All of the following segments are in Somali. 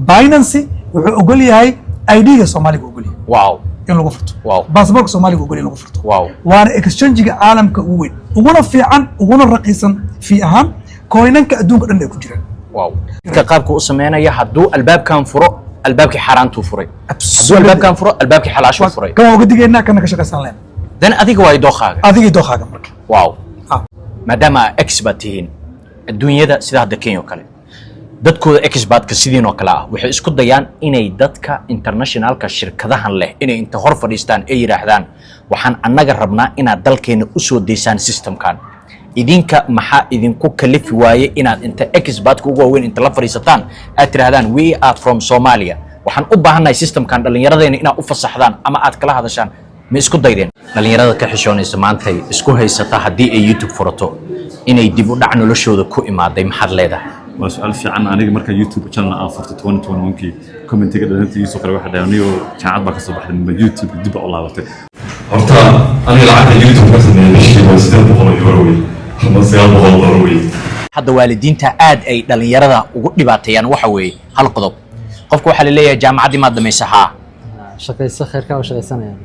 Binance wuxuu ogol yahay ID-ga Soomaaliga ogol yahay in lagu furto. Baasaboorka Soomaaliga ogol yahay in lagu furto. Waana exchange-ga caalamka ugu weyn, uguna fiican, uguna raqiisan fee ahaan. Coinanka adduunka dhan ay ku jiraan. Wow, dadka qaabka u sameynaya, hadduu albaabkan furo, albaabkii xaaraantuu furay. Hadduu albaabkan furo, albaabkii xalaashuu furay. Kan waa uga digaynaa, kana ka shaqaysan leen. Dan adiga waay dookhaaga. Adigii dookhaaga marka. Maadaama expert tihiin adduunyada, sida hadda Kenya oo kale, dadkooda expertka sidiin oo kale ah waxay isku dayaan inay dadka internationalka, shirkadahan leh, inay inta hor fadhiistaan ay yidhaahdaan: "Waxaan annaga rabnaa inaad dalkeena usoo deysaan systemkan." Idinka maxaa idinku kalifi waaye inaad inta expertka ugu waaweyn inta la fadhiisataan aad tidhahdaan: "We are from Somalia, waxaan u baahannahay systemkan dhallinyaradeena inaad u fasaxdaan ama aad kala hadashaan"? Ma isku daydeen? Dhallinyarada ka xishoonaysa maantay isku haysata haddii ay YouTube furato inay dib u dhac noloshooda ku imaaday, maxaad leedahay? Waa su-aal fiican. Aniga markaan YouTube channel aan furtay 2021kii, commentiga dhalintiisoo kale waxay dhaheen: "Anigoo jaamacad baa kasoo baxday, ma YouTube dib baa u laabatay?" Horta aniga lacagta YouTube ka sameeya bishii waa €800 wey ama $900 wey. Hadda waalidiinta aad ay dhallinyarada ugu dhibaateeyaan waxa weeye hal qodob. Qofka waxaa la leeyahay: "Jaamacaddii maad dhamaysa?" "Haa." Shaqayso, khayrkaa u shaqaysanayaan.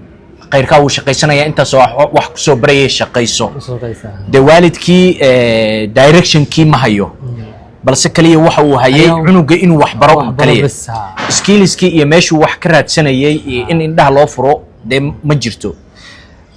Khayrkaa wuu shaqaysanaya, intaasoo wax kusoo barayay, shaqayso. U shaqaysaa. Dee waalidkii directionkii ma hayo, balse kaliya waxa uu hayay cunuga inuu wax baro un wax baro kaliya. Bes, ha. Skillskii iyo meeshuu wax ka raadsanayay iyo in indhaha loo furo dee ma jirto.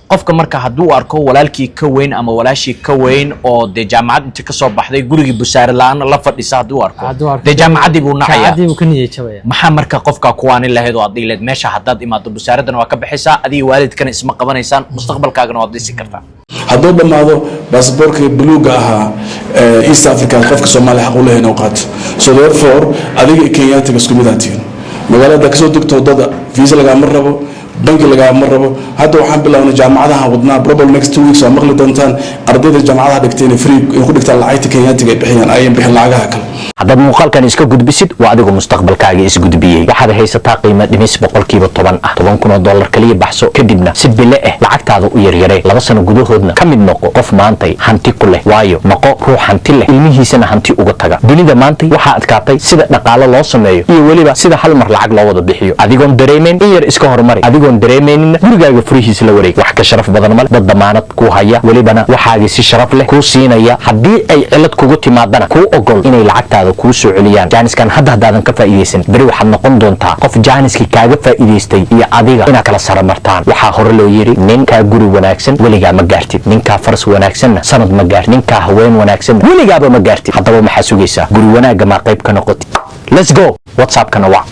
Qofka marka hadduu arko walaalkii ka weyn ama walaashii ka weyn oo dee jaamacad inta ka soo baxday gurigii busaare la-aan la fadhisa hadduu arko, hadduu arko, dee jaamacaddii buu nacayaa. Jaamacaddii buu ka niyad jabaya. Maxaa marka qofka kuwaanin lahayd oo aad dhihi lahayd: "Meesha haddaad imaado, busaaradana waa ka baxaysaa, adiga waalidkana isma qabanaysaan, mustaqbalkaagana waad dhisi kartaa"? Hadduu dhammaado baasaboorka buluuga ahaa ee East Africa, qofka Soomaaliya xaq u leeyahay inuu qaato. So therefore adiga iyo Kenyaatiga isku mid aad tihiin. Magaalada kasoo degto, waddada visa lagaama rabo, bangi lagaama rabo. Hadda waxaan bilownay jaamacadaha wadnaa. Probably next 2 weeks waa maqli doontaan ardayda jaamacadaha dhigtay inay free inay ku dhigtaan lacagta Kenyaatiga ay bixiyaan, ayan bixin lacagaha kale. Haddaad muuqaalkan iska gudbisid, waa adigu mustaqbalkaaga isgudbiyey. Waxaad haysataa qiimo dhimis 10% ah. $10,000 kaliya baxso, kadibna si bile ah lacagtaada u yaryaree. 2 sano gudahoodna ka mid noqo qof maantay hanti ku leh. Waayo, noqo ruux hanti leh, ilmihiisana hanti uga taga. Dunida maantay waxaa adkaatay sida dhaqaalo loo sameeyo iyo weliba sida hal mar lacag loo wada bixiyo adigoon dareemayn. In yar iska horumari adigoon dareemayninna, gurigaaga furihiisa la wareeg. Wax ka sharaf badan male dad damaanad ku haya, welibana waxaagii si sharaf leh kuu siinaya, haddii ay cilad kugu timaadana kuu ogol inay lacagtaada kuu soo celiyaan. Jaaniskan hadda haddaadan ka faa'iidaysan, beri waxaad noqon doontaa qof jaaniskii kaaga faa'iidaystay iyo adiga inaad kala saramartaan. Waxaa hore loo yidhi: "Ninkaa guri wanaagsan weligaa ma gaartid, ninkaa faras wanaagsanna sanad ma gaartid, ninkaa haween wanaagsanna weligaaba ma gaartid." Haddaba maxaa sugaysaa? Guri wanaagga maa qayb ka noqotid? Let's go. WhatsAppkana wac.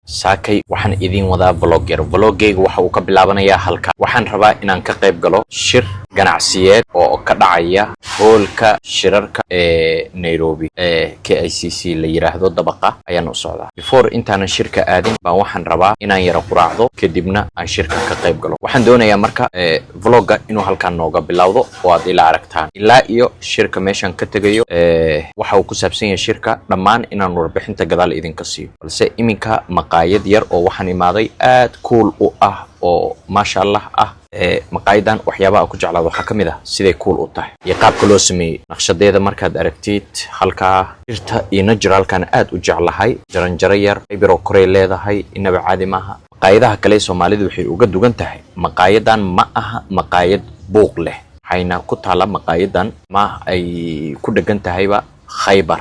Saakay waxaan idiin wadaa vlog yar. Vlogayga waxa uu ka bilaabanayaa halka. Waxaan rabaa inaan ka qayb galo shir ganacsiyeed oo ka dhacaya hoolka shirarka ee Nairobi ee KICC la yiraahdo. Dabaqa ayaan u socdaa. Before intaanan shirka aadin baan waxaan rabaa inaan yara quraacdo, kadibna aan shirka ka qayb galo. Waxaan doonayaa marka vlogga inuu halkan nooga bilowdo oo aad ila aragtaan ilaa iyo shirka meeshaan ka tegayo. Waxa uu ku saabsan yahay shirka dhammaan inaan warbixinta gadaal idinka siiyo, balse iminka maqaayad yar oo waxaan imaaday aad cool u ah oo maasha Allah ah. Maqaayadan waxyaabaha ku jeclaada waxaa ka mid ah siday cool u tahay iyo qaabka loo sameeyey naqshadeeda. Markaad aragtid halkaa dhirta iyo naturalkan aad u jeclahay, jaranjaro yar ibiroo koray leedahay, inaba caadi maaha. Maqaayadaha kale Soomaalidu waxay uga dugan tahay, maqaayadan ma aha maqaayad buuq leh. Waxayna ku taalla maqaayadan ma ay ku dhegan tahayba Khaybar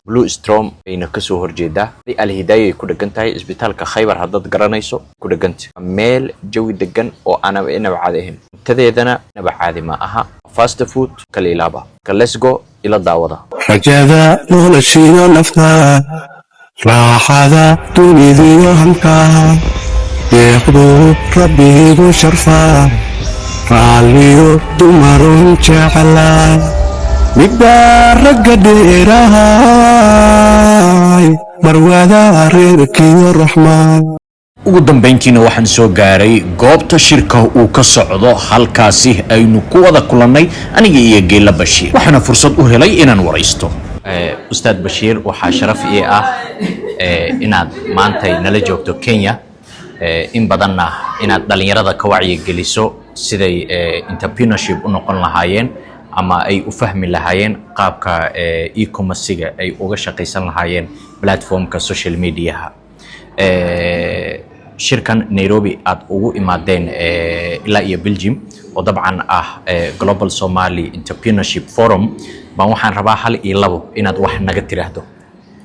Blue Storm ayna kasoo horjeedaa. Alhidaaya ay ku dhegan tahay, isbitaalka Khaybar haddaad garanayso ku dheganta. Meel jawi degan oo aanaba inaba caadi ahayn, cuntadeedana inaba caadi ma aha, fast food kala ilaaba ka. Let's go, ila daawada. Rajada noloshiyo nafta, raaxada dunidiyo hanka, deeqdu Rabbigu sharfa, raalliyo dumarun jecla, midbaa ragga dheerahay, marwada reerkiyo raxmaan. Ugu dambayntiina waxaan soo gaaray goobta shirka uu ka socdo. Halkaasi aynu ku wada kulannay aniga iyo Geela Bashiir, waxaana fursad u helay inaan waraysto Ustaad Bashiir. Waxaa sharaf ii ah inaad maantay nala joogto Kenya, in badanna inaad dhallinyarada ka wacyigeliso siday entrepreneurship u noqon lahaayeen ama ay u fahmi lahaayeen qaabka e-commerce-iga ay uga shaqaysan lahaayeen. platformka social mediaha. Shirkan Nairobi aad ugu imaadeen ilaa iyo Belgium, oo dabcan ah Global Somali Entrepreneurship Forum, baan waxaan rabaa hal iyo labo inaad wax naga tiraahdo.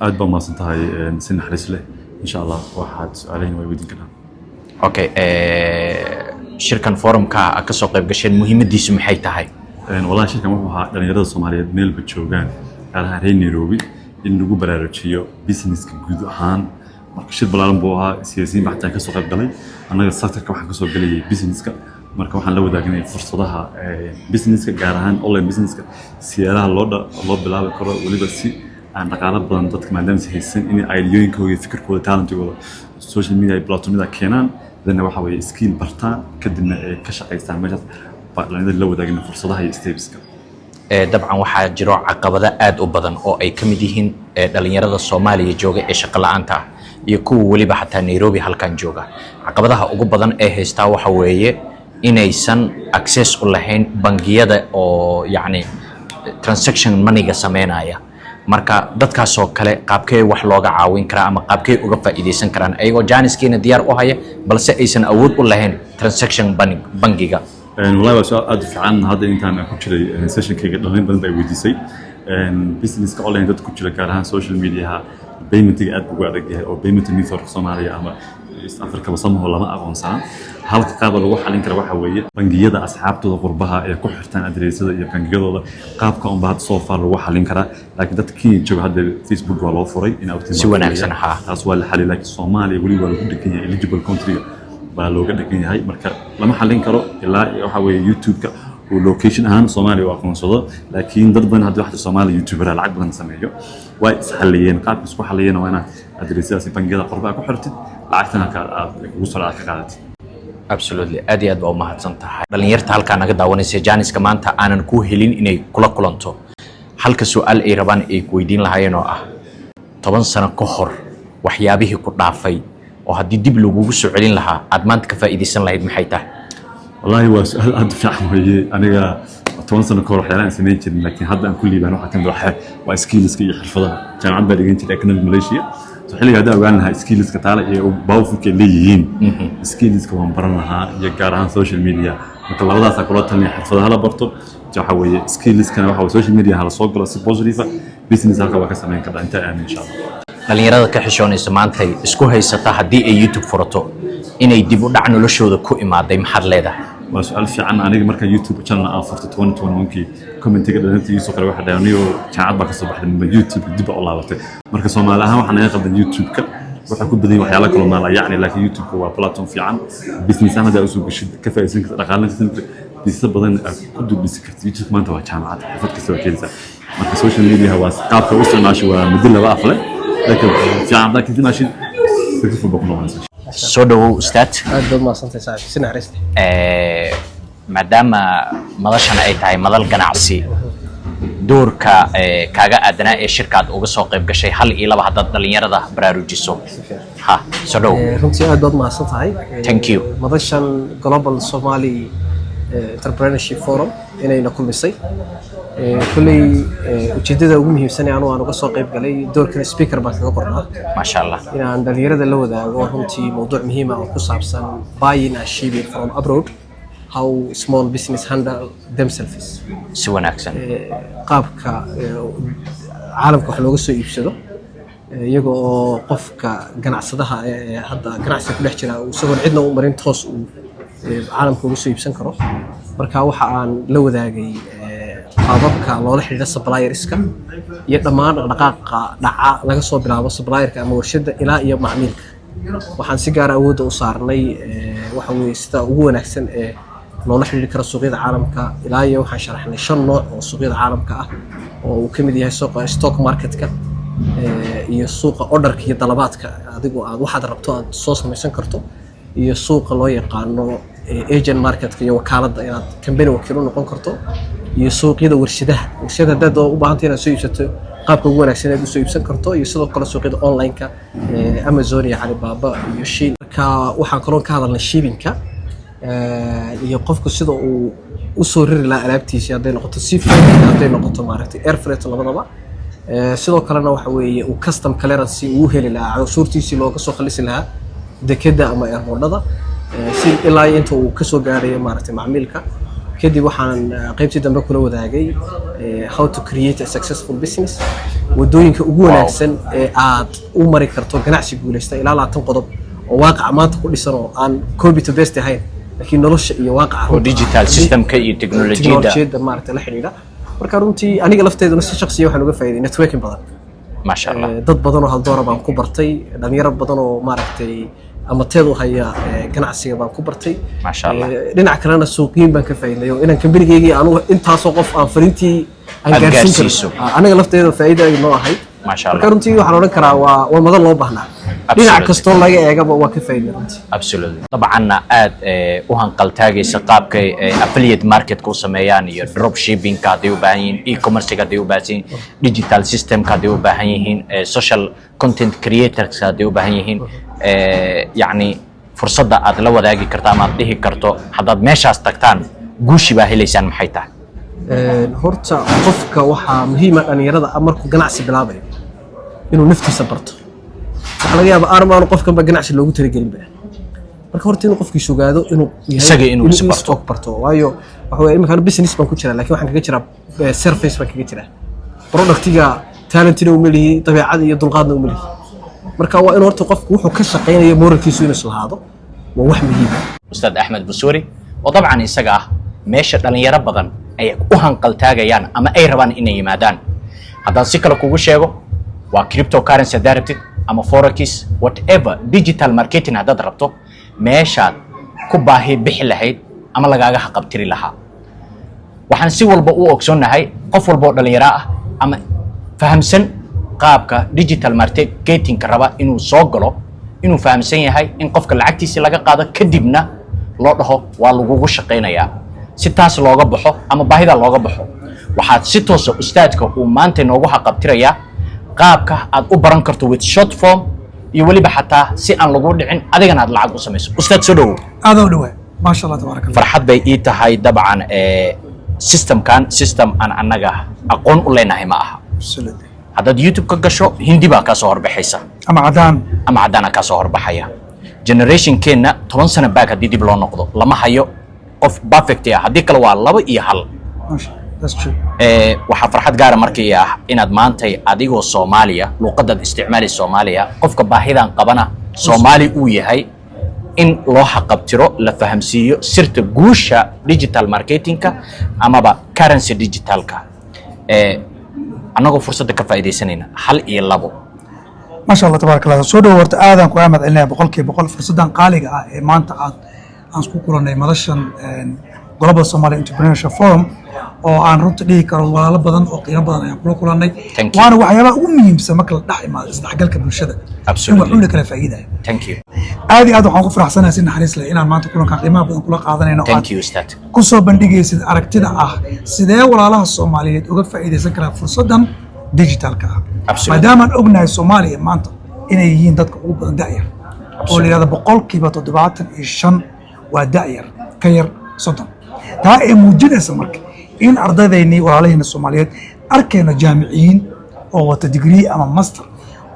Aad baa mahadsan tahay, si naxariis leh. Insha Allah waxaad su-aalahin way weydiin karaan. Okay, shirkan forumka aad kasoo qayb gasheen muhiimadiisu maxay tahay? Wallahi shirkan wuxuu ahaa dhalinyarada Soomaaliyeed meelba joogaan, gaar ahaan reer Nairobi, in lagu baraarujiyo businesska guud ahaan. Marka shir ballaaran buu ahaa, siyaasiyiin baa xataa kasoo qayb galay. Annaga sectorka waxaan kasoo gelayay businesska. Marka waxaan la wadaagnay fursadaha businesska, gaar ahaan online businesska, siyaalaha loo bilaabi karo, weliba si aan dhaqaalo badan dadka maadaama is haysan, in ideayooyinkooda iyo fikirkooda, talentigooda social media iyo platformyada keenaan, dadna waxa weeye skill bartaan, kadibna ay ka shaqaystaan. Meeshaas baa dhalinyarada la wadaagna fursadaha iyo stepska. Dabcan waxaa jiro caqabado aad u badan oo ay ka mid yihiin dhalinyarada Soomaaliya jooga ee shaqo la'aanta ah iyo kuwa weliba xataa Nairobi halkan jooga. Caqabadaha ugu badan ee haystaa waxa weeye inaysan access u lahayn bangiyada oo yacni transaction moneyga sameynaya. Marka dadkaasoo kale qaabkee wax looga caawin karaa ama qaabkee uga faa'iidaysan karaan, ayagoo jaaniskiina diyaar u haya balse aysan awood u lahayn transaction bangiga? Wallahi waa su-aal aad u fiican. Hadda intaan aan ku jiray sessionkayga, dhalin badan baa i weydiisay. Businesska online dad ku jira, gaar ahaan social mediaha, paymentiga aad buu ugu adag yahay, oo payment methodka Soomaaliya ama East Africa samaho lama aqoonsana. Halka qaaba lagu xalin kara waxa weeye bangiyada asxaabtooda qurbaha ee ku xirtaan adreesada iyo bangiyadooda. Qaabka unba hadda so far lagu xalin karaa, laakiin dadka Kenya jooga hadda Facebook waa loo furay in Si wanaagsan, ha. Taas waa la xaliyay, laakiin Soomaaliya weli waa lagu dhegan yahay, eligible countryga baa looga dhegan yahay. Marka lama xalin karo ilaa waxa weeye YouTube-ka uu location ahaan Soomaaliya u aqoonsado. Laakiin dad badan hadda waxaa Soomaaliya YouTuber lacag badan sameeyo way isxaliyeen. Qaabka isku xaliyeen waa inaad adreesadaasi bangiyada qurbaha ku xirtid, lacagtana halka aad kugu soo ka qaadatid. Absolutely, aad iyo aad baa umahadsan tahay. Dhalinyarta halkaa naga daawanaysa, jaaniska maanta aanan kuu helin inay kula kulanto, halka su-aal ay rabaan ay ku weydiin lahaayeen oo ah 10 sano ka hor waxyaabihii ku dhaafay oo haddii dib lagugu soo celin lahaa aad maanta ka faa'iidaysan lahayd, maxay tahay? Wallaahi waa su-aal aad u fiican weeye. Aniga 10 sano ka hor waxyaalaha aan samayn jirin laakiin hadda aan ku liibaan waxaa kamid ah waa skillska iyo xirfadaha. Jaamacad baa dhigan jiray, economic Malaysia. So xilliga haddaan ogaan lahaa skillska taala iyo powerfulka ay leeyihiin, skillska waan baran lahaa, iyo gaar ahaan social media. Marka labadaasaa kula talinaya: xirfadaha la barto, waxa weeye skillskana waxa weeye social media hala soo galo si positive ah. Business halka waa ka samayn kartaa intaa aamin, insha Allah. Dhalinyarada ka xishoonaysa maantay isku haysata haddii ay YouTube furato inay dib u dhac noloshooda ku imaaday, maxaad leedahay? Waa su-aal fiican. Aniga markaan YouTube channel aan furtay 2021kii, commentiga dhalinta iisoo kale waxay dhaheen, "Niyo jaamacad baa kasoo baxday, ma YouTube dib baa u laabatay?" Marka Soomaali ahaan waxaa naga qaldan YouTube-ka, waxaa ku badan yahay waxyaalo kaloo maala yacni, laakiin YouTube-ka waa platform fiican business ahaan haddaa usoo geshid, ka faa'iidaysan karta, dhaqaalana ka karta, business badan aad ku duldhisi kartid. YouTube maanta waa jaamacad, xirfad kasta waa keenaysaa. Marka social media waa qaabka u isticmaasho, waa muddo laba af leh, laakiin fiican haddaa ka isticmaashid, successful baa ku noqonaysaa. Soo dhawow, ustaad. Aad baad mahadsantahay, saaxiib, si naxariista. Maadaama madashan ay tahay madal ganacsi, doorka kaaga aadanaa ee shirka aad uga soo qayb gashay, hal iyo laba haddaad dhalinyarada baraarujiso. Ha soo dhow. Runtii aad baad mahadsan tahay. Thank you. Madashan Global Somali Entrepreneurship Forum inayna kulmisay, kolley ujeedada ugu muhiimsan ee anu aan uga soo qayb galay, doorkan speaker baan kaga qornaa. Maasha Allah. Inaan dhalinyarada la wadaago runtii mowduuc muhiim ah oo ku saabsan buying and shipping from abroad, how small business handle themselves. Si wanaagsan. Qaabka caalamka wax looga soo iibsado, iyaga oo qofka ganacsadaha ee hadda ganacsiga ku dhex jira uu isagoon cidna u marin toos uu caalamka uga soo iibsan karo. Marka waxa aan la wadaagay qaababka loola xidhiidha supplierska iyo dhammaan dhaqdhaqaaqa dhaca, laga soo bilaabo supplierka ama warshadda ilaa iyo macmiilka. Waxaan si gaara awoodda u saarnay waxa weeye sida ugu wanaagsan ee loola xidhiidhi karo suuqyada caalamka, ilaa iyo waxaan sharaxnay shan nooc oo suuqyada caalamka ah, oo uu ka mid yahay suuqa stock marketka iyo suuqa orderka iyo dalabaadka, adigu aad waxaad rabto aad soo samaysan karto, iyo suuqa loo yaqaano agent marketka iyo wakaaladda, inaad company wakiil u noqon karto, iyo suuqyada warshadaha, warshada haddaad u baahantay inaad soo iibsato, qaabka ugu wanaagsan aad usoo iibsan karto, iyo sidoo kale suuqyada online-ka, Amazon iyo Alibaba iyo Shein. Marka waxaan kaloo ka hadalnay shippingka iyo qofku sida uu usoo rari lahaa alaabtiisa, hadday noqoto sea freight, hadday noqoto maaragtay air freight, labadaba. Sidoo kalena waxa weeye uu custom clearance uu heli lahaa, canshuurtiisii looga soo khalisi lahaa dekeda ama airportada, si ilaa iyo inta uu kasoo gaarayo maaragtay macmiilka. Kadib waxaan qaybtii dambe kula wadaagay how to create a successful business, wadooyinka ugu wanaagsan ee aad u mari karto ganacsi guuleysta, ilaa 20 qodob oo waaqaca maanta ku dhisan oo aan copy to paste ahayn, laakiin nolosha iyo waaqaca oo digital systemka iyo teknolojiyadda. Teknolojiyadda maaragtay la xidhiidha. Marka runtii aniga lafteeduna si shakhsiya waxaan uga faa'iiday networking badan. Maasha Allah. Dad badan oo haldoora baan ku bartay, dhalinyaro badan oo maaragtay ama teed u haya ganacsiga baan ku bartay. Maasha Allah. Dhinaca kalena suuqyiin baan ka faa'iiday oo inaan kambanigeygi anugu intaasoo qof aan fariintii aan Aad gaarsiin gaarsiiso. karo. Aniga lafteeda faa'iida ay noo ahayd. Maasha Marka Allah. runtii waxaan odhan karaa waa madan loo baahnaa, dhinac kastoo laga eegaba waa ka faa'iiday runtii. Absolutely. Dabcanna aad u hanqaltaagaysa qaabkay affiliate marketka u sameeyaan iyo drop shippingka hadday u baahan yihiin, e-commercega hadday u baahan yihiin, digital systemka hadday u baahan yihiin, social content creators hadday u baahan yihiin, yacni fursadda aad la wadaagi karto ama aad dhihi karto haddaad meeshaas tagtaan guushi baa helaysaan, maxay tahay? Horta qofka waxaa muhiima dhalinyarada ah markuu ganacsi bilaabayo inuu naftiisa barto. Waxaa laga yaabaa armaanu qofkanba ganacsi loogu talagelinba. Marka horta inuu qofkiisu ogaado inuu yahay- Isaga inuu is barto. Is barto, waayo waxa weeye iminkaan business baan ku jiraa, laakiin waxaan kaga jiraa service baan kaga jiraa, productiga talentina uma lihi, dabeecada iyo dulqaadna uma lihi. Marka waa in horta qofku wuxuu ka shaqaynayo moralkiisu inuu islahaado, waa wax muhiim ah. Ustaad Axmed Busuri oo dabcan isaga ah meesha dhalinyaro badan ay u hanqaltaagayaan ama ay rabaan inay yimaadaan. Haddaan si kale kugu sheego, waa cryptocurrency haddaad rabtid ama forex, whatever, digital marketing haddaad rabto, meeshaad ku baahi bixi lahayd ama lagaaga haqabtiri lahaa. Waxaan si walba u ogsoonnahay qof walba oo dhalinyaro ah ama fahamsan qaabka digital marketingka raba inuu soo galo inuu fahamsan yahay in qofka lacagtiisi laga qaado, kadibna loo dhaho waa lagugu shaqaynayaa. Si taas looga baxo ama baahida looga baxo, waxaad si toosa ustaadka uu maanta noogu haqabtirayaa qaabka aad u baran karto with short form iyo weliba xataa si aan lagu dhicin, adigana aad lacag u samayso. Ustaad, soo dhowow. Aada u dhawaa, maasha Allah, tabaaraka Allah. Farxad bay ii tahay. Dabcan systemkan system aan annaga aqoon u leenahay ma aha. Haddaad YouTube ka gasho, Hindi baa kaa soo horbaxaysa. Ama cadaan. Ama caddaana kaa soo horbaxaya. Generationkeenna 10 sano back haddii dib loo noqdo, lama hayo qof perfect ah, haddii kale waa laba iyo hal. Maasha, that's true. Waxaa farxad gaara markii ah inaad maantay adigoo Soomaaliya, luuqadaad isticmaali Soomaaliya, qofka baahidan qabana Soomaali uu yahay, in loo haqabtiro, la fahamsiiyo sirta guusha digital marketingka amaba currency digitalka. Annagoo fursadda ka faa'iidaysanayna, hal iyo labo. Maasha Allah, tabaaraka Allah. Soo dhowo horta, aadaan ku mahad celinaya 100% fursaddan qaaliga ah ee maanta aan isku kulannay madashan Global Somali Entrepreneurship Forum, oo aan runta dhihi karo walaalo badan oo qiimo badan ayaan kula kulannay. Thank you. Waana waxyaabaha ugu muhiimsan marka la dhex imaado isdhexgalka bulshada in wax uun la kala faa'iidayo. Thank you. Aad iyo aad waxaan ku faraxsanahay si naxariis leh inaan maanta kulankan qiimaha badan kula qaadanayno oo Thank aad you, ustaad. ku soo bandhigaysid aragtida ah sidee walaalaha Soomaaliyeed uga faa'iidaysan karaa fursaddan digitalka ah. Maadaamaan ognahay Soomaaliya maanta inay yihiin dadka ugu badan da'yar, oo la yidhahdo 75% waa da'yar ka yar 30, taa ay muujinaysa marka in ardaydaynii, walaalaheena Soomaaliyeed, arkayno jaamiciyiin oo wata degree ama master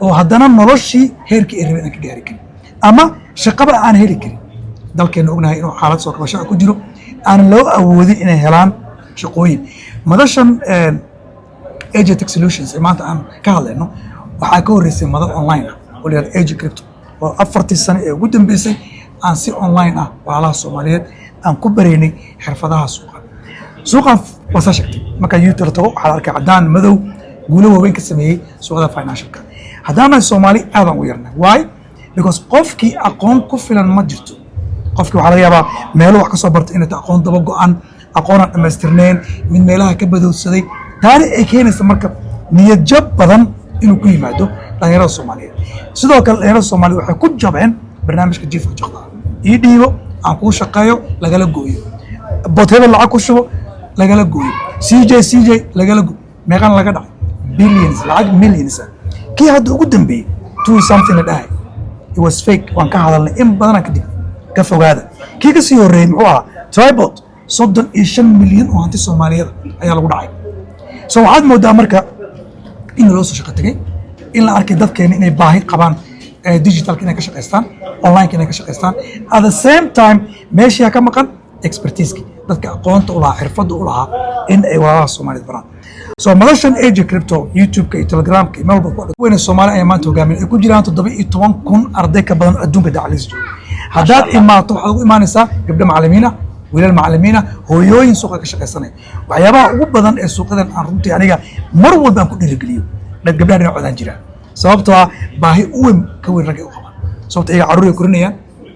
oo haddana noloshii heerkii ay rabeen aan ka gaari karin ama shaqaba aan heli karin. Dalkeena ognahay inuu xaalad soo kabasho ah ku jiro, aanan loo awoodin inay helaan shaqooyin. Madashan AJ Tech Solutions ee maanta aan ka hadlayno waxaa ka horreysay madal online ah oo la yihahdo AJ Crypto, oo 4-tii sano ee ugu dambeysay aan si online ah walaalaha Soomaaliyeed aan ku baraynay xirfadaha suuqa. Suuqan waa saa sheegtay, markaa YouTube la tago waxaa la arkay caddaan madow guulo waaweyn ka sameeyey suuqada financialka. Haddaana Soomaali aadaan u yarnay. Why? Because qofkii aqoon ku filan ma jirto. Qofkii waxaa laga yaabaa meelo wax ka soo bartay inay tahay aqoon daba go'an, aqoon aan dhammaystirnayn, mid meelaha ka badowsaday. Taani ay keenaysa marka niyad jab badan inuu ku yimaado dhalinyarada Soomaaliyeed. Sidoo kale dhalinyarada Soomaaliyeed waxay ku jabeen barnaamijka jiifka jiqda: ii dhiibo aan kuu shaqeeyo, lagala gooyo, bot hebel lacag ku shubo, lagala gooyo, CJ CJ lagala gooyo. Meeqan laga dhacay? Billions, lacag millions ah. Kii hadda ugu dambeeyey, two something la dhahay, it was fake. Waan ka hadalnay in badanaan kadib, ka fogaada. Kii ka sii horreeyey muxuu ahaa? Tribot, 35 milyan oo hanti Soomaaliyada ayaa lagu dhacay. So waxaad moodaa marka In loo soo shaqo tegay, in la arkay dadkeena inay baahi qabaan digitalka inay ka shaqaystaan, online inay ka shaqaystaan. At the same time, meeshii ka maqan expertise, dadka aqoonta u lahaa, xirfadda u lahaa in ay walaalaha Soomaalida baraan. So madashan AJ Crypto, YouTube-ka iyo Telegramka iyo meel walba ku weyne Soomaali ayaa maanta hogaamin ay ku jiraan 17,000 arday ka badan adduunka dacaliis jooga. Haddaad imaato, waxaad ugu imaanaysaa gabdho macallimiin ah, wiilal macallimiin ah, hooyooyin suuqa ka shaqaysanaya. Waxyaabaha ugu badan ee suuqyadan aan runtii aniga mar walba aan ku dhiirigeliyo gabdhaha dhinacoodaan jira, sababtoo ah baahi u weyn ka weyn raggay u qabaan, sababto iyaga carruur ay korinayaan,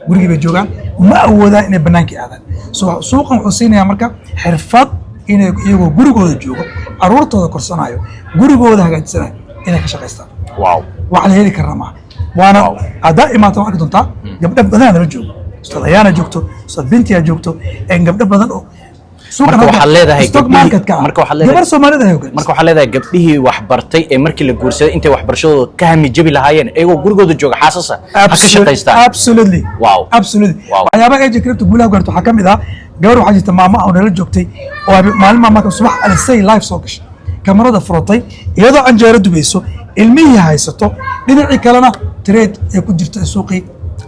gurigii bay joogaan, ma awoodaan inay bannaankii aadaan. So suuqan wuxuu siinayaa marka xirfad inay iyagoo gurigooda joogo, carruurtooda korsanayo, gurigooda hagaajisanayo, inay ka shaqaystaan. Wax la heli karna maaha. Waana haddaa imaato waan arki doontaa gabdho badanaa nala joogo. Ustaad Ayaana joogto, Ustaad Bintiyaa joogto, gabdho badan oo suuqan Marka hadda waxaad leedahay stock marketka ah, marka waxaad leedahay gabar Soomaalida ay hogaamiso. Marka waxaad leedahay gabdhihii wax bartay ee markii la guursaday intay waxbarashadooda ka hami jabi lahaayeen, iyagoo gurigooda jooga xaasasa ha ka shaqaystaan. Absolutely. Absolutely. Waxyaabaha AJ Crypto guulaha gaarto waxaa ka mid ah gabar waxaa jirta maama oo nala joogtay oo maalin maama subax alisay live soo gashay, kamarada furatay, iyadoo canjeero dubayso, ilmihii haysato, dhinacii kalena trade ay ku jirto ee suuqii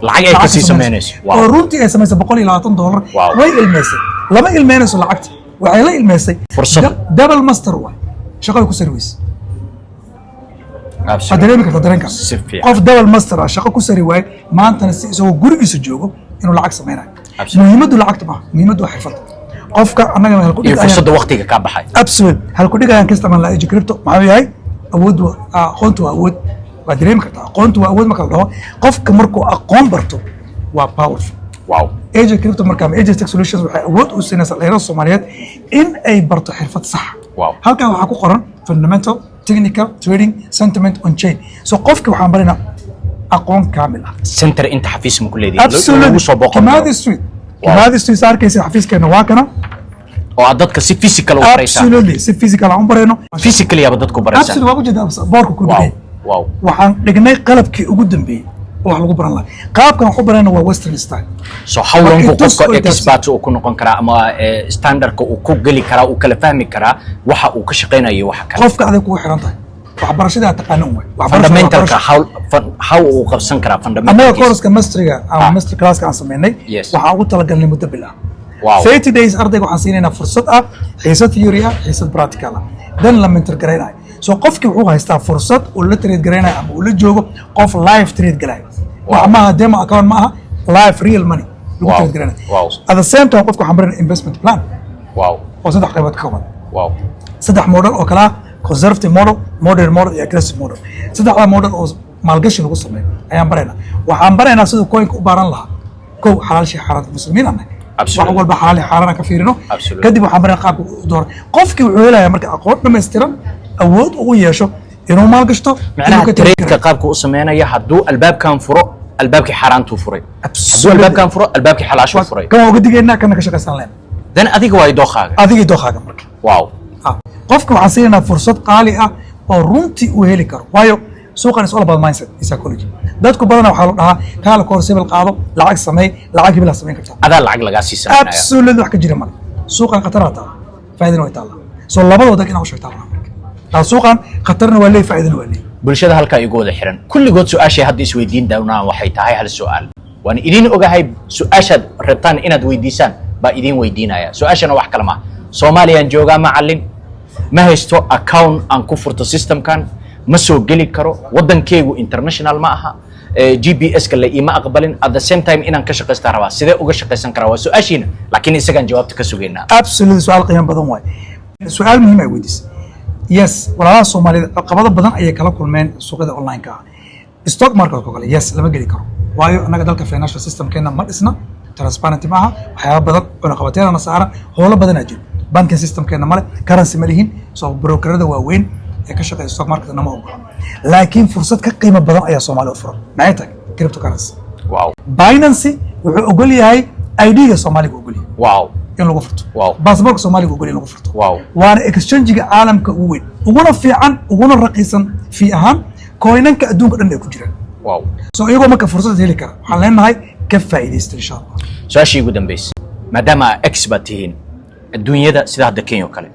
lacag ay lacag kasii ka samaynayso. Oo runtii ay samaysay $120. Way ilmeysay. Lama ilmeynayso lacagta, waxay la ilmeysay Fursad. Double master waay, shaqada ku sari weyse. Waad dareemi kartaa dareenkaas. Si fiican. Qof double master ah shaqo ku sari waaye, maantana si isagoo gurigiisa joogo inuu lacag samaynayo. Muhiimaddu lacagta maaha, muhiimaddu waa xirfadda qofka. Annaga halku iyo dhig ayaan- fursadda waqtiga kaa baxay. Absolute. Halku dhig ayaan ka isticmaalnaa AJ Crypto maxuu yahay? Awood aqoontu waa awood. Waad dareemi kartaa, aqoontu waa awood marka la dhaho, qofka markuu aqoon barto waa powerful. AJ Crypto marka ama AJ Tech Solutions waxay awood u siinaysaa dhalinyarada Soomaaliyeed in ay barto xirfad sax. Halkan waxaa ku qoran fundamental, technical, trading, sentiment, on chain. So qofki waxaan barinaa aqoon kaamil ah. Center inta xafiis ma ku leedihiin Absolutely. lagu soo booqan Kimathi karo? Street. Kimathi Street saa arkaysa, xafiiskeena waa kana. Oo aad dadka si physical u baraysaan? Absolutely, si physical aan u barayno. Physically yaaba dadku baraysaan? Absolutely, waa ujeedaa boorka ku dhigay. Waxaan dhignay qalabkii ugu dambeeyey oo wax lagu baran lahaa. Qaabkan wax u barayna waa western style. So how long Marka buu itus qofka oo itaabsi. expert uu ku noqon karaa ama standardka uu ku geli karaa, uu kala fahmi karaa waxa uu ka shaqaynayo waxa kale? Qofka aday kugu xiran tahay, waxbarashada aad taqaana un waay. Waxbarasho waa Fundamentalka waxbarasho. how uu qabsan karaa Annaga fundamentalkiisa? course-ka masteryga ama master classka aan sameynay waxaan ugu talagalnay muddo bil ah. 30 days ardayga waxaan siinaynaa fursad ah, xiisad theory ah, xiisad practical ah, dan la mentor garaynayo. So qofkii wuxuu haystaa fursad uu la trade garaynayo ama uu la joogo qof live trade galayo. Wax maaha demo account, ma aha, live real money lagu trade garaynayo. At the same time, qofka waxaan baranaya investment plan oo saddex qaybood ka kooban, saddex model oo kala ah: conservative model, moderate model iyo aggressive model. Saddexda model oo maalgashi lagu sameeyo ayaan baraynaa. Waxaan baraynaa siduu coinka u baaran lahaa, kow xalaal shay xaaraan, muslimiin aan nahay, wax walba xalaal iyo xaaraan aan ka fiirino. Kadib waxaan baraynaa qaabka u dooran. Qofkii wuxuu helayaa marka aqoon dhammaystiran, awood ugu yeesho inuu maalgashto, inuu Macnaha ka trade trade-ka qaabka u sameynaya, hadduu albaabkan furo, albaabkii xaaraantuu furay, hadduu albaabkan furo, albaabkii xalaashuu furay. Kan waan uga digaynaa, kana ka shaqaysan leen. Then adiga waay dookhaaga. Adigii dookhaaga marka. Qofka waxaan siinaynaa fursad qaali ah oo runtii uu heli karo, waayo suuqan is all about mindset iyo psychology. Dadku badanaa waxaa la dhahaa kaala course hebel qaado, lacag samey, lacag hebel aad samayn kartaa. Adaa lacag lagaa sii sameynaya. Absolutely, wax ka jira male. Suuqan khataraa taala, faa'iidana way taallaa. So labadooda inaa u sheegtaa rabaa marka. Suuqan khatarna waa leey, faa'iidana waa leey. Bulshada halkaa igu wada xiran kulligood su-aashay hadda isweydiin doonaan waxay tahay hal su-aal. Waan idin ogahay su-aashaad rabtaan inaad weydiisaan baa idin weydiinaya. Su-aashana wax kale maaha: Soomaaliyaan joogaa macallin, ma haysto account aan ku furto systemkan, ma soo geli karo, waddankeygu international ma aha, GPS-ka la iima aqbalin. At the same time inaan ka shaqaystaa rabaa, sidee uga shaqaysan karaa? Waa su-aashiina, laakiin isagaan jawaabta ka sugaynaa. Absolutely, su-aal qiimo badan waay, su-aal muhiim ay weydiisay. Yes, walaalaha Soomaaliyed caqabado badan ayay kala kulmeen suuqyada online-ka ah. Stock market oo kale, yes, lama geli karo, waayo annaga dalka financial systemkeena ma dhisna, transparent ma aha, waxyaaba badan cunaqabateedana saaran, howlo badanaa jiro, banking systemkeena male, currency ma lihin. So brokerada waaweyn ee ka shaqeeya stock market nama ogola. Laakiin fursad ka qiimo badan ayaa Soomaaliya u furan. Maxay tahay? Cryptocurrency. Binance wuxuu ogol yahay ID-ga Soomaaliga ogol yahay in lagu furto. Baasaboorka Soomaaliga ogol in lagu furto. Waana exchange-ga caalamka ugu weyn, uguna fiican, uguna raqiisan fee ahaan, coinanka adduunka dhan ay ku jiraan. So iyagoo marka fursad heli kara, waxaan leenahay ka faa'iidaysta, insha Allah. Su-aashii ugu dambeysay, maadaama aa expert tihiin adduunyada, sida hadda Kenya oo kale.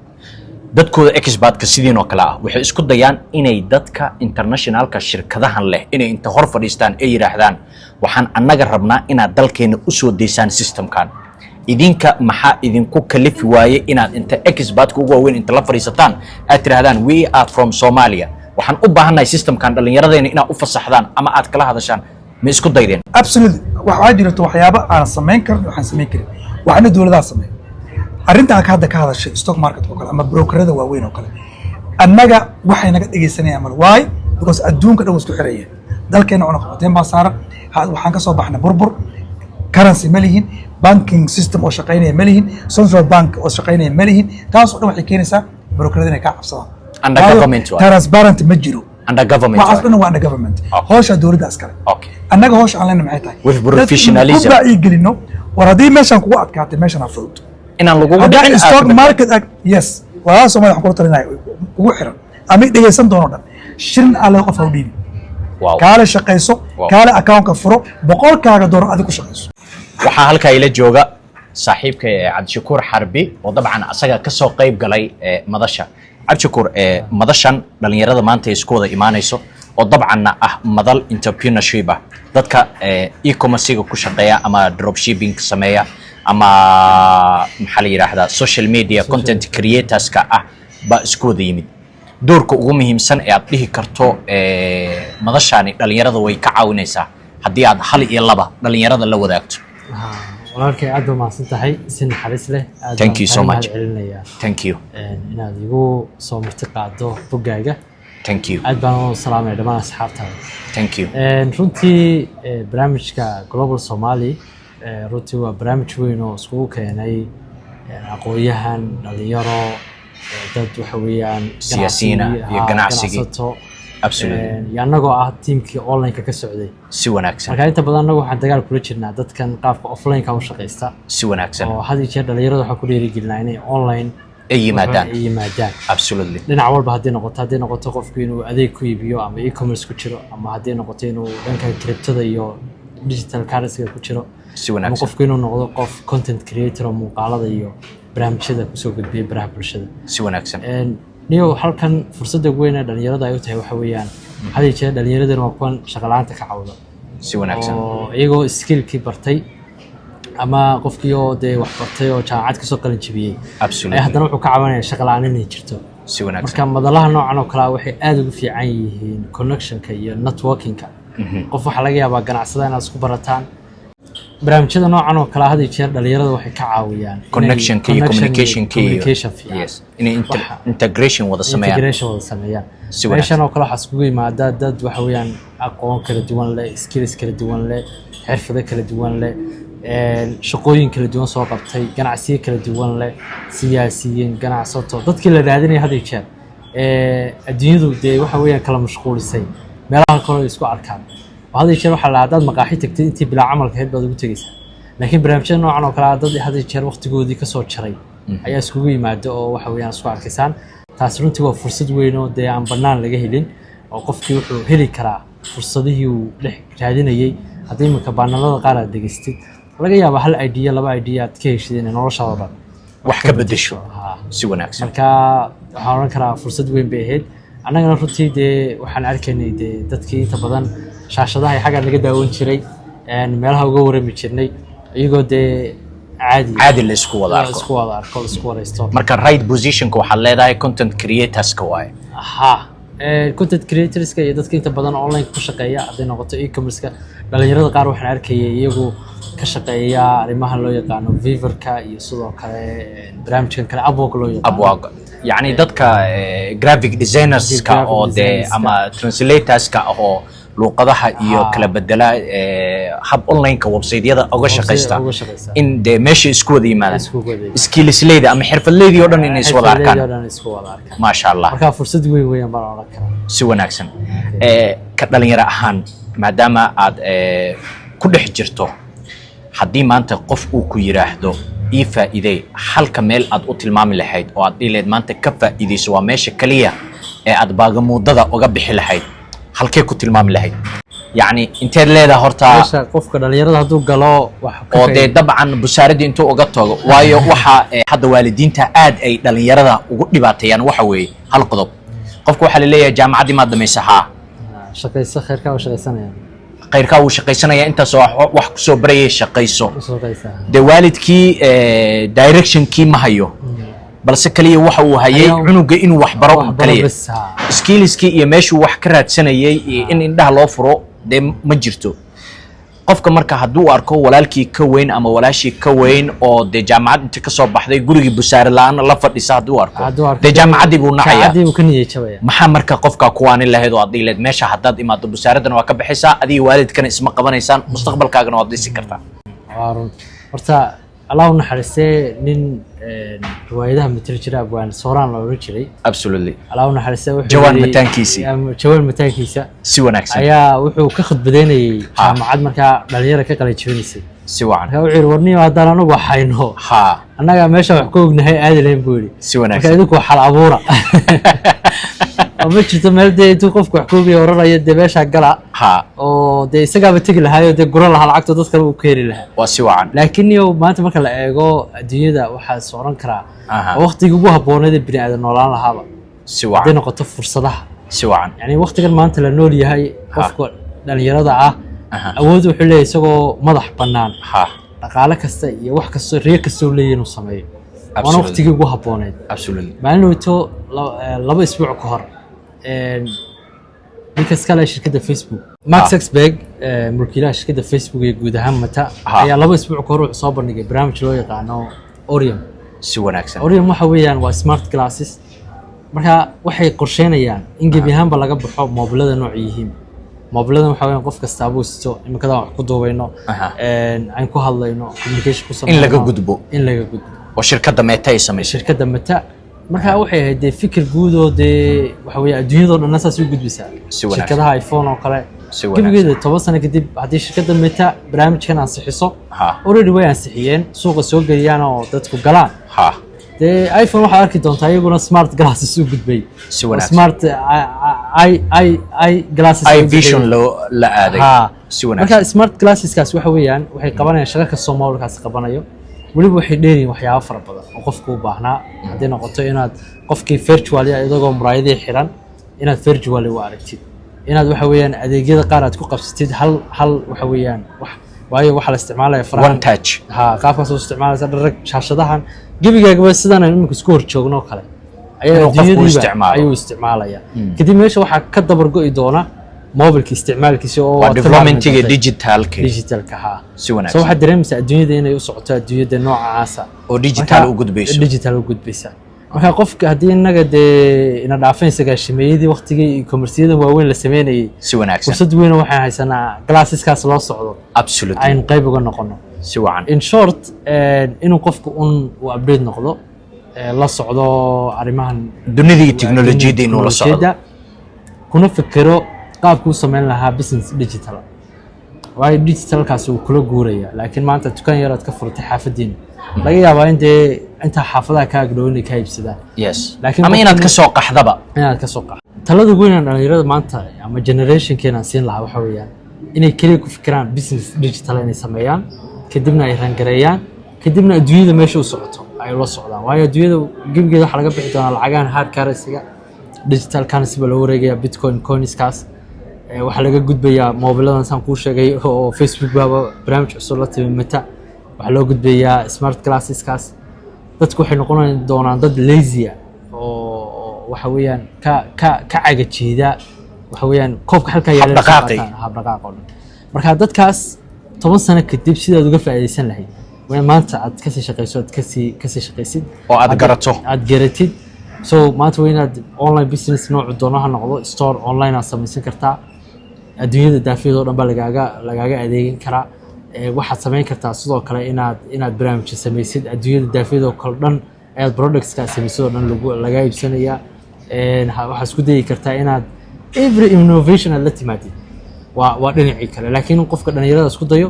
Dadkooda expertka sidiin oo kale ah waxay isku dayaan inay dadka internationalka, shirkadahan leh, inay inta hor fadhiistaan ay yidhaahdaan, "Waxaan annaga rabnaa inaad dalkeena usoo deysaan systemkan." Idinka maxaa idinku kalifi waaye inaad inta expertka ugu waaweyn inta la fadhiisataan aad tidhahdaan, "We are from Somalia, waxaan u baahannahay systemkan dhallinyaradeena inaad u fasaxdaan ama aad kala hadashaan"? Ma isku daydeen? Absolutely. Waxaa jirto waxyaabo aan samayn karin, waxaan samayn karin, waxna dowladaha sameeya. Arrinta aad hadda ka hadashay, stock market oo kale ama brokerada waaweyn oo kale, annaga waxay naga dhegaysanayaan mal. Why? Because adduunka dhan wuu isku xiraya. Dalkeena cunaqabateyn baa saaran. Waxaan ka soo baxnay burbur. Currency ma lihin, banking system oo shaqaynaya ma lihin, central bank oo shaqaynaya ma lihin. Taas oo dhan waxay keenaysaa brokerada inay kaa cabsadaan. Under Waayo, government waay. transparent ma jiro. Under government Waxaas waay. dhan waa under government. Howsha dowladda iskale. Annaga howsha aan leenahay maxay tahay? With professionalism. Dadka ku wacyigelino, war haddii meeshaan kugu adkaatay, meeshaan ha fudud. Inaan lagugu Haddaa dhicin aad stock ka badbaado. market yes, walaalaha Soomaaliya waxaan kula talinaya kugu xiran ama dhegaysan doono dhan, shilin alle qof ha u dhiibi. Kaale shaqayso. Kaale accountka furo, $100-kaaga adig ku shaqayso. Waxaa halkaa ila jooga saaxiibka Cabdishakuur Xarbi oo dabcan asaga ka soo qayb galay madasha. Cabdishakuur, madashan dhalinyarada maanta ay isku wada imaanayso oo dabcanna ah madal entrepreneurship ah, dadka e-commerce-ga ku shaqeeya ama dropshipping sameeya ama maxaa la yidhaahdaa, social media content creators-ka ah baa isku wada yimid. Doorka ugu muhiimsan ee aad dhihi karto madashaani dhalinyarada way ka caawinaysaa, haddii aad hal iyo laba dhalinyarada la wadaagto? Haa, walaalkay, aad baa mahadsan tahay, si naxariis leh aad Thank baan you so kaaga much. mahad celinayaa Thank you. Inaad igu soo marti qaado boggaaga. Thank you. Aad baan u salaamaya dhammaan asxaabtaada. Thank you. Runtii barnaamijka Global Somali runtii waa barnaamij weyn oo iskugu keenay aqoon-yahan, dhalinyaro, dad waxa weeyaan Siyaasiyiin ah iyo ganacsigii. ganacsato. Iyo annagoo ah tiimkii online-ka ka socday. Si wanaagsan. Marka inta badan annagu waxaan dagaal kula jirnaa dadkan qaabka offline-ka u shaqaysta Si wanaagsan. oo had iyo jeer dhalinyarada waxaan ku dhiirigelinaa inay online ay yimaadaan. Ay yimaadaan. Dhinac walba haddii noqoto qofku inuu adeeg ku iibiyo ama e-commerce ku jiro, ama haddii noqoto inuu dhanka cryptada iyo digital currency ku jiro, Si ama wanaagsan. qofku inuu noqdo qof content creator oo muuqaalada iyo barnaamijyada kusoo gudbiya baraha bulshada. Si wanaagsan. Niyow, halkan fursadda ugu weyn ee dhalinyarada ay u tahay waxa weeyaan, had iyo jeer dhalinyaradana waa kuwan shaqo la'aanta ka cawda Si wanaagsan. oo iyagoo skillkii bartay ama qofkii oo dee wax bartay oo jaamacad kasoo qalin jebiyey ayaa haddana wuxuu ka cabanaya shaqo la'aan inay jirto. Si wanaagsan. Marka madalaha noocan oo kale ah waxay aad ugu fiican yihiin connectionka iyo networkingka. Qof waxaa laga yaabaa ganacsada inaad isku barataan. Barnaamijyada noocan oo kale ah had iyo jeer dhalinyarada waxay ka caawiyaan connectionka iyo connection communicationka iyo communication fiican. Yes, inay integration wada sameeyaan. Integration wada sameeyaan. Si wanaagsan. Meeshan oo kale waxaa iskugu yimaada dad waxa weeyaan aqoon kala duwan leh, skills kala duwan leh, xirfado kala duwan leh, shaqooyin kala duwan soo qabtay, ganacsiyo kala duwan leh, siyaasiyiin, ganacsato, dadkii la raadinaya had iyo jeer. Adduunyadu dee waxa weeyaan kala mashquulisay, meelaha kale ay isku arkaan. Oo had iyo jeer waxaa la haddaad maqaaxi tagtid, intii bilaa camalka ahayd baad ugu tegeysaa, laakiin barnaamijyada noocan oo kale ah dad had iyo jeer waqtigoodii kasoo jaray ayaa iskugu yimaada oo waxa weeyaan isku arkaysaan. Taasi runtii waa fursad weyn oo dee aan bannaan laga helin, oo qofkii wuxuu heli karaa fursadihii uu dhex raadinayay. Haddii iminka baanalada qaar aad dhegeystid, laga yaaba hal idea, laba idea aad ka heshid inay noloshaada dhan wax ka bedesho. Haa. Si wanaagsan. Marka waxaan odhan karaa fursad weyn bay ahayd. Annagana runtii dee waxaan arkaynay dee dadkii inta badan shaashadaha iyo xaggaa naga daawan jiray, meelaha uga warami jirnay, iyagoo dee caadi caadi la isku wada arko. Isku wada arko, la isku waraysto. Marka right positionka waxaad leedahay content creatorska waaye. Ha, content creatorska iyo dadka inta badan online ku shaqeeya, hadday noqoto e-commerce-ka. Dhalinyarada qaar waxaan arkayay iyagu ka shaqeeya arrimaha loo yaqaano Fiverr-ka iyo sidoo kale barnaamijkan kale Upwork loo yaqaano. Upwork, yacni dadka graphic designerska Graphic oo dee designerska. ama translatorska ah oo luuqadaha iyo kala bedela, hab online-ka website-yada uga shaqaysta, uga shaqaysta. in dee meesha isku wada yimaadaan. Isku wada yimaadaan. Skillsleydii ama xirfadleydii oo dhan inay is wada Xirfadleyda oo arkaan. dhan isku wada arkaan. Maasha Allah. Marka fursad weyn weeyaan baan odhan karaa. Si wanaagsan. Ka dhalinyaro ahaan, maadaama aad ku dhex jirto, haddii maanta qof uu ku yiraahdo ii faa'iidey, halka meel aad u tilmaami lahayd oo aad dhihi lahayd maanta ka faa'iideyso, waa meesha kaliya ee aad baagamuudada uga bixi lahayd, halkee ku tilmaami lahayd? Yacni inteed leedahay horta? Meesha qofka dhalinyarada hadduu galo wax ka oo dee faa'iido. Dabcan busaaradii intuu uga tago, waayo waxa hadda waalidiinta aad ay dhalinyarada ugu dhibaateeyaan waxa weeye hal qodob. Qofka waxaa la leeyahay, "Jaamacaddii maad dhamaysa?" "Haa." Shaqayso, khayrkaa u shaqaysanaya. Khayrkaa wuu shaqaysanaya, intaasoo wax kusoo barayay, shaqayso. U shaqaysaa. Dee waalidkii directionkii ma hayo, balse kaliya waxa uu hayay cunuga inuu wax baro un wax baro kaliya. Bas, ha. Skillskii iyo meeshuu wax ka raadsanayay iyo in indhaha loo furo dee ma jirto. Qofka marka hadduu arko walaalkii ka weyn ama walaashii ka weyn oo dee jaamacad inta kasoo baxday gurigii busaare la-aan la fadhisa hadduu arko, hadduu arko, dee jaamacaddii buu nacaya. Jaamacaddii buu ka niyad jabaya. Maxaa marka qofka kuwaanin lahayd oo aad dhihi lahayd, meesha haddaad imaado busaaradana waa ka baxaysaa, adiga waalidkana isma qabanaysaan, mustaqbalkaagana waad dhisi kartaa? Waa run. Horta Allah u naxariistee, nin riwaayadaha matali jiray, Abwaan Sooraan la odhan jiray. Allah u naxariistee, wuxuu Jawaan mataankiisii. Jawaan mataankiisa. Si wanaagsan. Ayaa wuxuu ka khudbadeynayay jaamacad markaa dhalinyara ka qalin jabinaysay. Si wacan. Markaa wuxuu yidhi, "Warniyo, haddaan anagu hayno, annagaa meesha wax ka ognahay aadi lahayn," buu yidhi. Si wanaagsan. "Marka idinku xal abuura oo ma jirto meel dee intuu qofku wax ka ogaya oranaya dee meeshaa gala, oo dee isagaaba tegi lahaayo, dee guran lahaa lacagto, dad kale uu ka heli lahaa." Waa si wacan. Laakiin iyo maanta marka la eego adduunyada, waxaa is oran karaa oo waqtigii ugu habbooneed ee bini aadan noolaan lahaaba Si hadday wacan. noqoto fursadaha. Si wacan. Yani waqtigan maanta la nool yahay, qofka dhalinyarada ah awood wuxuu leeyahay isagoo madax bannaan dhaqaale kasta iyo wax kasta, riyo kasta uu leeyahay inuu sameeyo, waana waqtigii ugu habbooneed. Maalin weyto 2 isbuuc ka hor, ninka iskale shirkadda Facebook, Mark Zuckerberg, mulkiilaha shirkadda Facebook iyo guud ahaan Meta, ayaa 2 isbuuc ka hor wuxuu soo bandhigay barnaamij loo yaqaano Orion. Si wanaagsan. Orion waxa weeyaan waa smart glasses. Marka waxay qorsheynayaan in gebi ahaanba laga baxo moobilada nooc yihiin. Moobiladan waxa weeyaan qof kastaabuu sito imikadan wax ku duubayno, aan ku hadlayno, communication ku In laga sameyno. gudbo. In laga gudbo. Oo shirkadda Meta ay samaysay. Shirkadda Meta. Marka waxay ahayd dee fikir guud oo dee waxa weeye adduunyadoo dhanna saas u gudbisaa. Si wanaagsan. Shirkadaha iPhone oo kale Si wanaagsan. gebigeeda 10 sano kadib haddii shirkadda Meta barnaamijkan ansixiso, already way ansixiyeen, suuqa soo geliyaan oo dadku galaan, dee iPhone waxaad arki doontaa iyaguna smart glasses u gudbay. Si oo wanaagsan. Smart i i i glasses i u gudbay. Vision loo la aaday. Si wanaagsan. Marka smart glasseskaas waxa weeyaan waxay qabanayaan shaqo kastoo mobilkaasi qabanayo. Weliba waxay dheeriyin waxyaabo fara badan oo qofku u baahnaa, hadday noqoto inaad qofkii virtually iyadagoo muraayadihii xiran inaad virtually u aragtid, inaad waxa weeyaan adeegyada qaar aad ku qabsatid hal hal waxa weeyaan wax, waayo waxaa la isticmaalaya farahan. One touch. Ha, qaabkaas oo isticmaalaysa dharag shaashadahan gebigaagaba sidaan aynu imika isku hor joogno oo kale ayaa Inuu qofku adduunyadiiba isticmaalo. ayuu isticmaalaya. Kadib meesha waxaa ka dabar go'i doona mobilka isticmaalkiisa oo waa waad ka maarmi developmentiga doontaa. Digitalka. Digitalka, ha. Si wanaagsan. So waxaad dareemaysaa adduunyada inay u socoto adduunyada noocaasa oo digital Marka- u gudbayso. Digital u gudbaysa. Marka qofka haddii innaga dee ina dhaafeen sagaashimeeyadii waqtigii e-commerceyada waaweyn la sameynayay, Si wanaagsan. fursad weyn waxaan haysanaa glasseskaas loo socdo aynu qayb uga noqono. Si wacan. In short, inuu qofku un uu update noqdo, la socdo arrimahan dunida iyo teknolojiyadda inuu la socdo. Teknolojiyadda, kuna fikero qaabkuu u samayn lahaa business digital, waayo digitalkaasi wuu kula guuraya. Laakiin maanta dukaan yar aad ka furatay xaafadiina, laga yaabaa in dee intaa xaafadaha ka agdhow inay ka iibsadaan. Laakiin ama inaad ka soo qaxdaba. Inaad ka soo qaxdo. Talada weyn aan dhalinyarada maanta ama generationkeena siin lahaa waxa weeyaan inay keliya ku fikiraan business digital inay sameeyaan, kadibna ay rangareeyaan, kadibna adduunyada meesha u socoto ay ula socdaan, waayo adduunyada gebigeeda waxaa laga bixi doonaa lacagahan hard currency-ga, digital currency baa loo wareegaya, bitcoin, coinskaas. Waxaa laga gudbayaa moobiladan saan kuu sheegay oo Facebook baaba barnaamij cusub la timi Meta. Waxaa loo gudbayaa smart glasseskaas. Dadku waxay noqon doonaan dad lazy ah oo waxa weeyaan ka cagajiida, waxa weeyaan koobka halkaa yaala. Habdhaqaaqi. Habdhaqaaq oo dhan. Marka dadkaas 10 sano kadib sidaad uga faa'iidaysan lahayd waa in maanta aad kasii shaqayso, aad kasii shaqaysid. Oo aad garato. Aad garatid. So maanta waa inaad online business noocu doono ha noqdo, store online aad samaysan kartaa, adduunyada daafiyada oo dhan baa lagaaga adeegin karaa. Waxaad samayn kartaa sidoo kale inaad barnaamijyo samaysid, adduunyada daafiyada oo kale dhan ayaad productska samaysid oo dhan lagaa iibsanayaa. Waxaad isku dayi kartaa inaad every innovation aad la timaadid. Waa dhinacii kale. Laakiin in qofka dhalinyarada isku dayo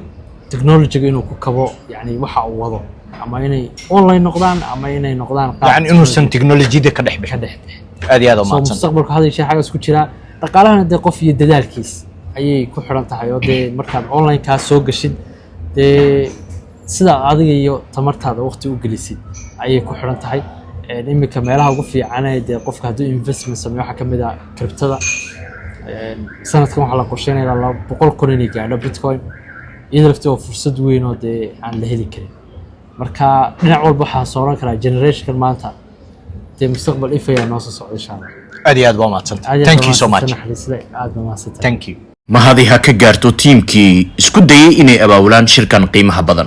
technologyga inuu ku kabo, yani waxa uu wado, ama inay online noqdaan ama inay noqdaan qaab yani inuusan teknolojiyada ka dhex ka bixin. Dhex bixin. Aad iyo aad So u mahadsan. Mustaqbalku hadda shay xaggaas ku jiraa. Dhaqaalahana dee qof iyo dadaalkiis. Ayay ku xiran tahay oo dee markaad online kaa soo gashid, dee sida adiga iyo tamartaada waqti u gelisid ayay ku xiran tahay. Iminka meelaha ugu fiicanee dee qofka hadduu investment sameeyo waxaa ka mid ah cryptada. Sanadkan waxaa la qorsheynayaa 200,000 inay gaadho Bitcoin. Iyada laftii waa fursad weyn oo dee aan la heli karin. Marka dhinac walba waxaa sooran karaa generationkan maanta dee mustaqbal ifayaa noo soo socda, insha Allah. Aad iyo aad baa umahadsantay. Aad iyo aad. Thank you so much. Naxariisle, aad baa mahadsantahay. Thank you. Mahadi ha ka gaarto tiimkii isku dayey inay abaabulaan shirkan qiimaha badan.